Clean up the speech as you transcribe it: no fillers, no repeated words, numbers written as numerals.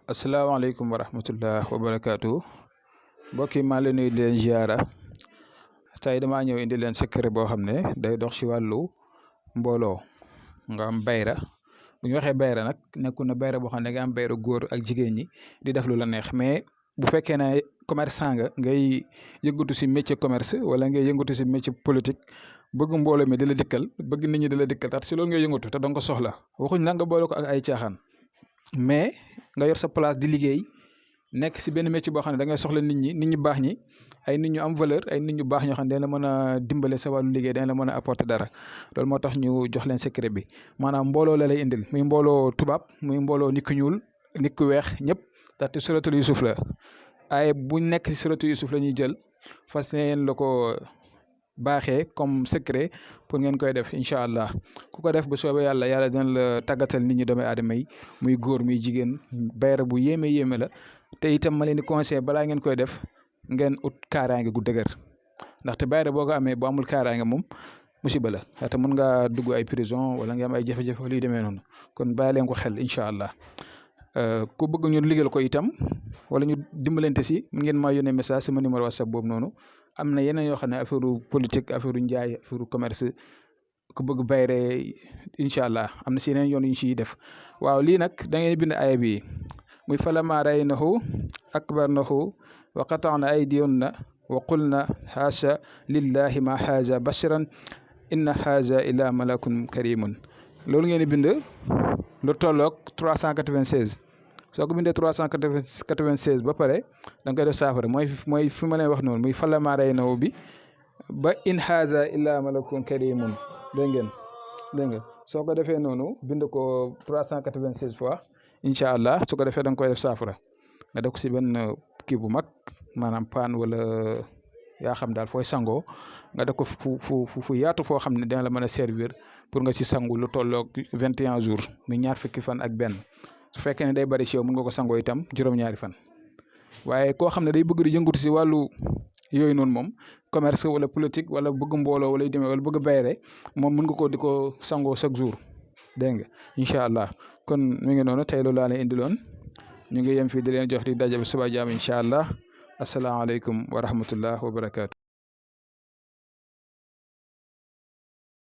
asalaamaaleykum wa rahmatullah wa barakaatu mbokk yi maa leen nuyu di leen ziara tey damaa ñëw indi leen secret boo xam ne day dox ci wàllu mbooloo nga am bayra bu ñu waxee bayra nag nekkul na bayra boo xam ne nga am bayra góor ak jigéen ñi di def lu la neex mais bu fekkee ne commerçant nga ngay yëngatu ci métier commerce wala ngay yëngatu ci métier politique bëgg mbooloo mi di la dikkal bëgg nit ñi di la dikkal tax ci loolu ngay yëngatu te danga ko soxla waxuñ na nga boole ko ak ay caaxaan mais nga yor sa place di liggéey nekk si benn métier boo xam ne da ngay soxla nit ñi baax ñi ay nit ñu am valeur ay nit ñu baax ñoo xam ne dañ la mën a dimbale sa wàllu liggéey dañ la mën a apporter dara loolu moo tax ñu jox leen secret bi maanaam mbooloo la lay indil muy mbooloo tubaab muy mbooloo nit ku ñuul nit ku weex ñëpp ndaxte suratul Yusuf la ay bu nekk si suratul Yusuf la ñuy jël fas yéen la ko baaxee comme secret pour ngeen koy def incha allah ku ko def bu soobee yàlla dina la tàggatal nit ñi doomu aadama yi muy góor muy jigéen bayra bu yéeme la te itam ma leen di conseillé balaa ngeen koy def ngeen ut kaaraange gu dëgër ndaxte bayra boo ko amee bu amul kaaraange moom musiba la te mun ngaa dugg ay prison wala nga am ay jafe-jafe luy demee noonu kon bàyyi leen ko xel incha allah ku bëgg ñu liggéeyal ko itam wala ñu dimbalante si mun ngeen maa yónnee message sama numéro WhatsApp boobu noonu. am na yeneen yoo xam ne affaire politique affaire njaay affaire commerce ku bëgg bayre incha allah am na si yeneen yoon yu ñu siy def waaw lii nag da ngay bind aaya bi muy falammaa ra'aynahu akbarnahu wa qata'na aydiyahunna wa qulna haasha lillahi ma haaza basharan inna haaza illa malakun karimun loolu ngeen di bind lu tolloog 396 soo ko bindee 396 ba pare da nga koy def saafara mooy fi ma leen wax noonu muy falammaa ra'aynahu bi ba in haaza illa malakun karimun dégg ngeen soo ko defee noonu bind ko 396 fois incha allah su ko defee da nga koy def saafara nga def ko si benn kii bu mag maanaam paan wala yaa xam daal fooy sangoo nga def ko fu yaatu foo xam ne dina la mën a servir pour nga si sangu lu tolloog 21 jours muy ñaar fukki fan ak benn. su fekkee ne day bari si yow mën nga ko sangoo itam juróom-ñaari fan waaye koo xam ne day bëgg di yëngatu si wàllu yooyu noonu moom commerce wala politique wala bëgg mbooloo wala yu demee wala bëgg bayre moom mën nga ko di ko sangoo chaque jour dégg nga incha allah kon mi ngi noonu tey loolu laa leen indiloon ñu ngi yem fii di leen jox di daje ba suba jaam incha allah asalaamaaleykum wa rahmatullah wa barakaatu.